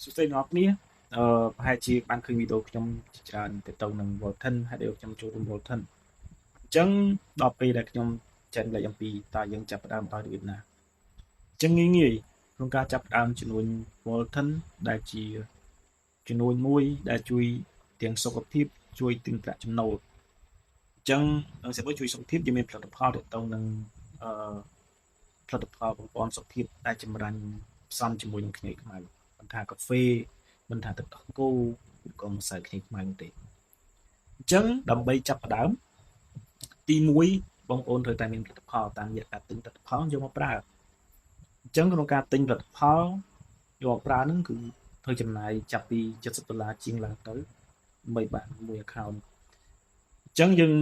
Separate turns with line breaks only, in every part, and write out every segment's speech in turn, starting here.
សួស្តីអ្នកនរគ្នាប្រហែលជាបានឃើញវីដេអូខ្ញុំជាច្រើនទៅទៅនឹង Volten ហើយដែលខ្ញុំចូលរួម Volten អញ្ចឹងដល់ពេលដែលខ្ញុំចែករំលែកអំពីតើយើងចាប់ផ្ដើមដោយរបៀបណាអញ្ចឹងងាយងាយក្នុងការចាប់ផ្ដើមជំនួញ Volten ដែលជាជំនួញមួយដែលជួយទាំងសុខភាពជួយទាំងប្រាក់ចំណូលអញ្ចឹងនឹងសិបជួយសុខភាពយើងមានផលិតផលទៅទៅនឹងអឺផលិតផលប្រព័ន្ធសុខភាពដែលចម្រាញ់ផ្សំជាមួយនឹងខ្ញីខ្មៅមិនថាកាហ្វេមិនថាទឹកដោះគោឬក៏ម្សៅខ្ញីខ្មៅនោះទេអញ្ចឹងដើម្បីចាប់ផ្ដើមទី1បងប្អូនត្រូវតែមានផលិតផលតាមរយៈការទិញផលិតផលយកមកប្រើអញ្ចឹងក្នុងការទិញផលិតផលយកមកប្រើហ្នឹងគឺត្រូវចំណាយចាប់ពី70ដុល្លារជាងឡើងទៅដើម្បីបានមួយ account អញ្ចឹងយើង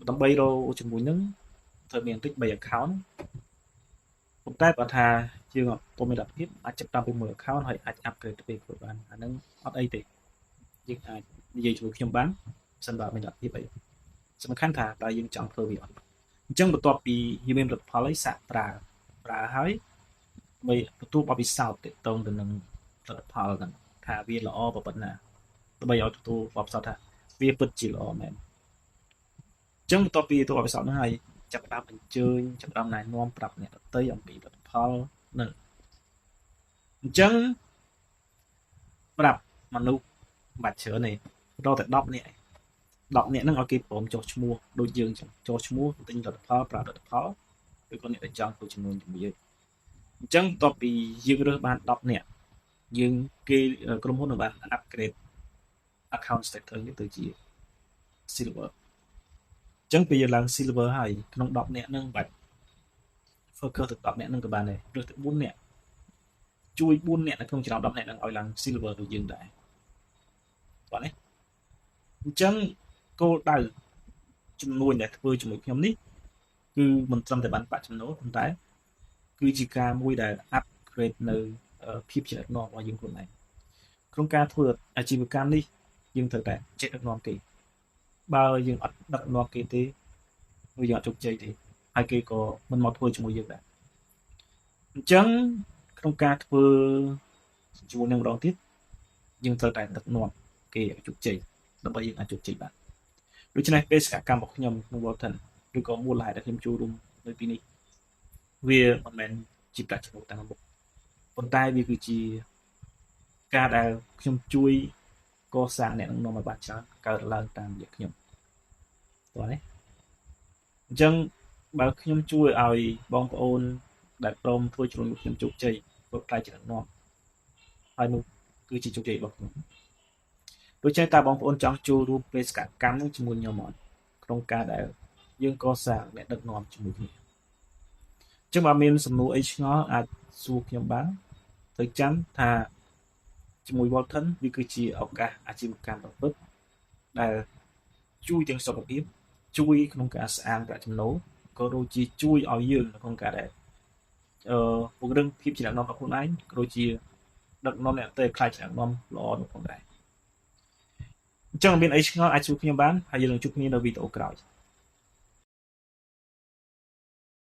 ដើម្បីរកជាមួយនឹងត្រូវមានតិច3 account ប៉ុន្តែបើថាយើងអត់ពុំមានលទ្ធភាពអាចចាប់តាមពីមួយ account ហើយអាច upgrade ទៅពេលក្រោយបានអាហ្នឹងអត់អីទេយើងអាចនិយាយជាមួយខ្ញុំបានបើសិនបើអត់មានលទ្ធភាពអីសំខាន់ថាតើយើងចង់ធ្វើវាអត់អញ្ចឹងបន្ទាប់ពីយើងមានផលិតផលហើយសាកប្រើប្រើហើយដើម្បីទទួលបទពិសោធន៍ទាក់ទងទៅនឹងផលិតផលហ្នឹងថាវាល្អប៉ុណ្ណាដើម្បីឲ្យទទួលបទពិសោធន៍ថាវាពិតជាល្អមែនអញ្ចឹងបន្ទាប់ពីទទួលបទពិសោធន៍ហ្នឹងហើយចាប់ផ្ដើមអញ្ជើញចាប់ផ្ដើមណែនាំប្រាប់អ្នកដទៃអំពីផលិតផលនឹងអញ្ចឹងប្រាប់មនុស្សមិនបាច់ច្រើនទេរកតែ10នាក់10នាក់ហ្នឹងឲ្យគេព្រមចុះឈ្មោះដូចយើងចឹងចុះឈ្មោះទិញផលិតផលប្រើផលិតផលឬក៏អ្នកដែលចង់ធ្វើចំនួនជាមួយយើងអញ្ចឹងបន្ទាប់ពីយើងរើសបាន10នាក់យើងគេក្រុមហ៊ុននឹងបាន upgrade account status នេះទៅជា silver អញ្ចឹងពេលយើងឡើង silver ហើយក្នុង10នាក់ហ្នឹងបាច់ focus ទៅ10នាក់ហ្នឹងក៏បានដែររើសទៅ4នាក់ជួយ4នាក់នៅក្នុងចំណោម10នាក់ហ្នឹងឲ្យឡើង silver ដូចយើងដែរបាទនេះអញ្ចឹងគោលដៅចំនួនដែលធ្វើជាមួយខ្ញុំនេះគឺមិនត្រឹមតែបានប្រាក់ចំណូលប៉ុន្តែគឺជាការមួយដែល upgrade នៅភាពជាដឹកនាំរបស់យើងខ្លួនឯងក្នុងការធ្វើអាជីវកម្មនេះយើងត្រូវតែចេះដឹកនាំគេបើយើងអត់ដឹកនាំគេទេគឺយើងអត់ជោគជ័យទេហើយគេក៏មិនមកធ្វើជាមួយយើងដែរអញ្ចឹងក្នុងការធ្វើជាមួយនឹងម្ដងទៀតយើងត្រូវតែដឹកនាំគេឲ្យជោគជ័យដើម្បីយើងអាចជោគជ័យបានដូច្នេះបេសកកម្មរបស់ខ្ញុំក្នុង Walton ឬក៏មូលហេតុដែលខ្ញុំចូលរួមនៅទីនេះវាមិនមែនជាប្រាក់ចំណូលតាមមុខប៉ុន្តែវាគឺជាការដែលខ្ញុំជួយកសាងអ្នកនាំឲ្យបានច្រើនកើតឡើងតាមរយៈខ្ញុំតោះនេះអញ្ចឹងបើខ្ញុំជួយឲ្យបងប្អូនដែលព្រមធ្វើជំនួយខ្ញុំជោគជ័យធ្វើផ្នែកចំណនាំហើយនោះគឺជាជោគជ័យរបស់ខ្ញុំដូច្នេះតើបងប្អូនចង់ចូលរួមបេសកកម្មនឹងជាមួយខ្ញុំអត់ក្នុងការដែលយើងកសាងអ្នកដឹកនាំជាមួយគ្នាអញ្ចឹងបើមានសំណួរអីឆ្ងល់អាចសួរខ្ញុំបានត្រូវចាំថាជាមួយ Walton វាគឺជាឱកាសអាជីវកម្មប្រពឹកដែលជួយទាំងសុខភាពជួយក្នុងការស្អាងប្រាក់ចំណូលក៏ដូចជាជួយឲ្យយើងនៅក្នុងការដែលពង្រឹងភាពជាអ្នកនាំរបស់ខ្លួនឯងក៏ដូចជាដឹកនាំអ្នកដទៃខ្លាចជាអ្នកនាំល្អនោះផងដែរអញ្ចឹងមានអីឆ្ងល់អាចសួរខ្ញុំបានហើយយើងនឹងជួបគ្នានៅវីដេអូក្រោយ។